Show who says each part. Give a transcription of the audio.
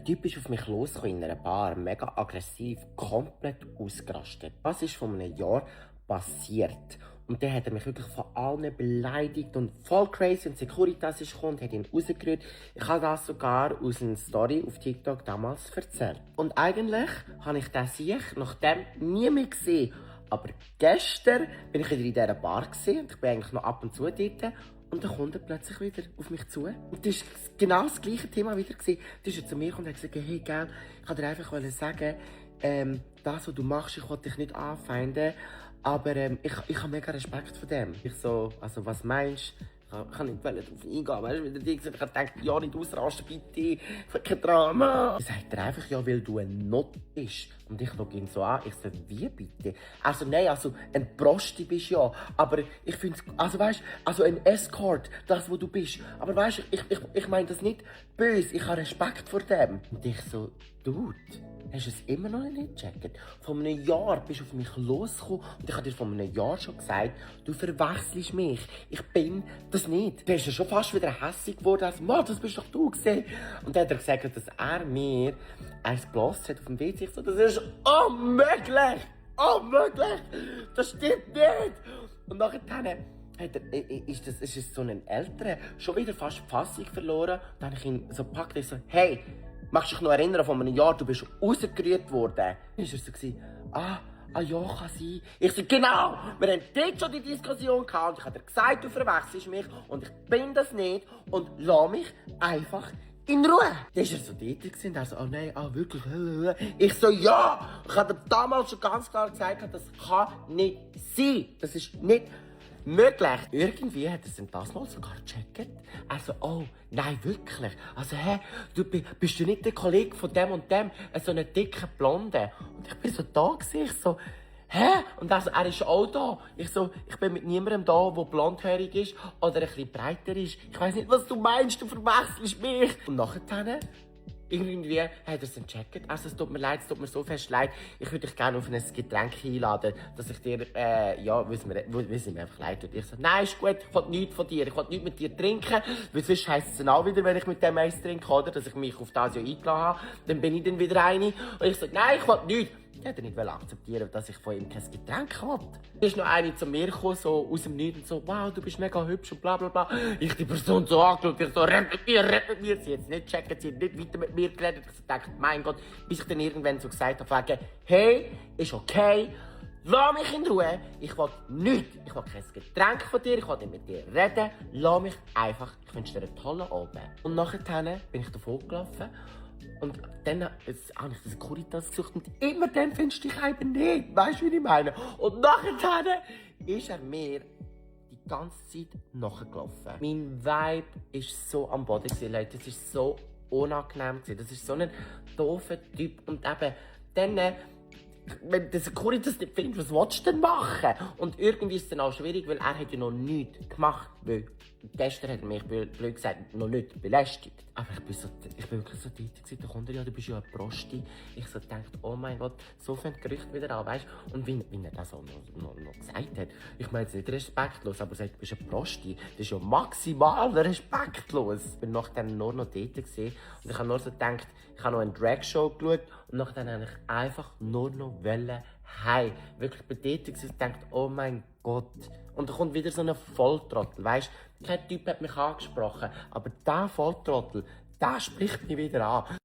Speaker 1: Der Typ ist auf mich losgekommen in einer Bar, mega aggressiv, komplett ausgerastet. Das ist vor einem Jahr passiert. Und dann hat er mich wirklich von allen beleidigt und voll crazy. Und Securitas ist gekommen und hat ihn rausgerührt. Ich habe das sogar aus einer Story auf TikTok damals erzählt. Und eigentlich habe ich das Sieg nachdem nie mehr gesehen. Aber gestern bin ich wieder in dieser Bar und ich bin eigentlich noch ab und zu dort. Und dann kommt er plötzlich wieder auf mich zu. Und das war genau das gleiche Thema wieder. Dann ist er zu mir gekommen und hat gesagt, hey, gell, ich wollte dir einfach sagen, das, was du machst, ich wollte dich nicht anfeinden, aber ich habe mega Respekt vor dem. Ich so, also was meinst du? Ich kann nicht darauf eingehen, weißt du, wie der Ding. Ich habe gedacht, ja, nicht ausrasten, bitte, kein Drama. Ich sagte einfach, ja, weil du ein Not bist. Und ich schaue ihn so an, ich so, wie bitte? Also nein, also ein Prosti bist ja, aber ich finde also weißt, also ein Escort, das, wo du bist. Aber weißt du, ich meine das nicht böse, ich habe Respekt vor dem. Und ich so, Dude, hast du es immer noch nicht gecheckt? Vor einem Jahr bist du auf mich losgekommen und ich habe dir vor einem Jahr schon gesagt, du verwechselst mich. Ich bin das nicht. Du bist ja schon fast wieder hässlich geworden, als Mann, das bist doch du gesehen. Und dann hat er gesagt, dass er mir eins geblasen hat auf dem WC. Ich so, das ist unmöglich! Unmöglich! Das stimmt nicht! Und nachher ist es so ein Älterer, schon wieder fast die Fassung verloren. Dann habe ich ihn so gepackt und so, hey, magst du dich noch erinnern, von einem Jahr, du bist rausgerührt worden? Dann war er so, ja, kann sein. Ich so, genau, wir haben dort schon die Diskussion gehabt und ich habe dir gesagt, du verwechselst mich und ich bin das nicht und lass mich einfach in Ruhe. Dann war er so dort und er so, oh nein, wirklich? Ich so, ja, ich habe dir damals schon ganz klar gesagt, das kann nicht sein. Das ist nicht möglich. Irgendwie hat er es das mal sogar gecheckt. Also, oh, nein, wirklich. Also, bist du nicht der Kollege von dem und dem, so einen dicken Blonden? Und ich bin so da gewesen, ich so, Und also, er ist auch da. Ich bin mit niemandem da, der blondhaarig ist oder ein bisschen breiter ist. Ich weiss nicht, was du meinst, du verwechselst mich. Und nachher irgendwie hat er es gecheckt. Also es tut mir leid, es tut mir so fest leid. Ich würde dich gerne auf ein Getränk einladen, dass ich dir, weil es mir einfach leid tut. Ich so, nein, ist gut, ich will nichts von dir. Ich will nichts mit dir trinken, weil sonst heisst es dann auch wieder, wenn ich mit dem eins trinke, oder? Dass ich mich auf das ja eingeladen habe. Dann bin ich dann wieder eine. Und ich so, nein, ich will nichts. Ich wollte nicht akzeptieren, dass ich von ihm kein Getränk will. Da ist noch eine zu mir gekommen, so aus dem Nichts, und so, wow, du bist mega hübsch und bla bla bla. Ich die Person so angeschaut, ich so, renn mit mir. Sie hat es nicht gecheckt, sie hat nicht weiter mit mir geredet. Ich dachte, mein Gott, bis ich dann irgendwann so gesagt habe, hey, ist okay, lass mich in Ruhe, ich will nichts. Ich will kein Getränk von dir, ich will nicht mit dir reden. Lass mich einfach, ich wünsche dir einen tollen Abend. Und nachher bin ich davon gelaufen. Und dann habe ich das Securitas gesucht und immer dann findest du dich eben nicht. Weißt du, wie ich meine? Und nachher ist er mir die ganze Zeit nachgelaufen. Mein Vibe war so am Boden, Leute. Das war so unangenehm. Das ist so ein doofer Typ. Und eben, dann, wenn der Securitas nicht findet, was willst du denn machen? Und irgendwie ist es dann auch schwierig, weil er hat ja noch nichts gemacht. Weil gestern hat er mich, blöd gesagt, noch nicht belästigt. Aber ich bin wirklich so tätig. Da kommt er, ja, du bist ja ein Prosti. Ich so dachte, oh mein Gott, so fängt Gerüchte wieder an, weißt du? Und wie er das auch noch gesagt hat, ich meine jetzt nicht respektlos, aber er sagt, du bist ein Prosti. Das ist ja maximal respektlos. Ich bin nachher nur noch tätig und ich habe nur so gedacht, ich habe noch eine Drag-Show geschaut und nachher habe ich einfach nur noch heim. Wirklich betätigt und denkt, oh mein Gott. Und da kommt wieder so ein Volltrottel, weißt du? Kein Typ hat mich angesprochen, aber dieser Volltrottel, der spricht mich wieder an.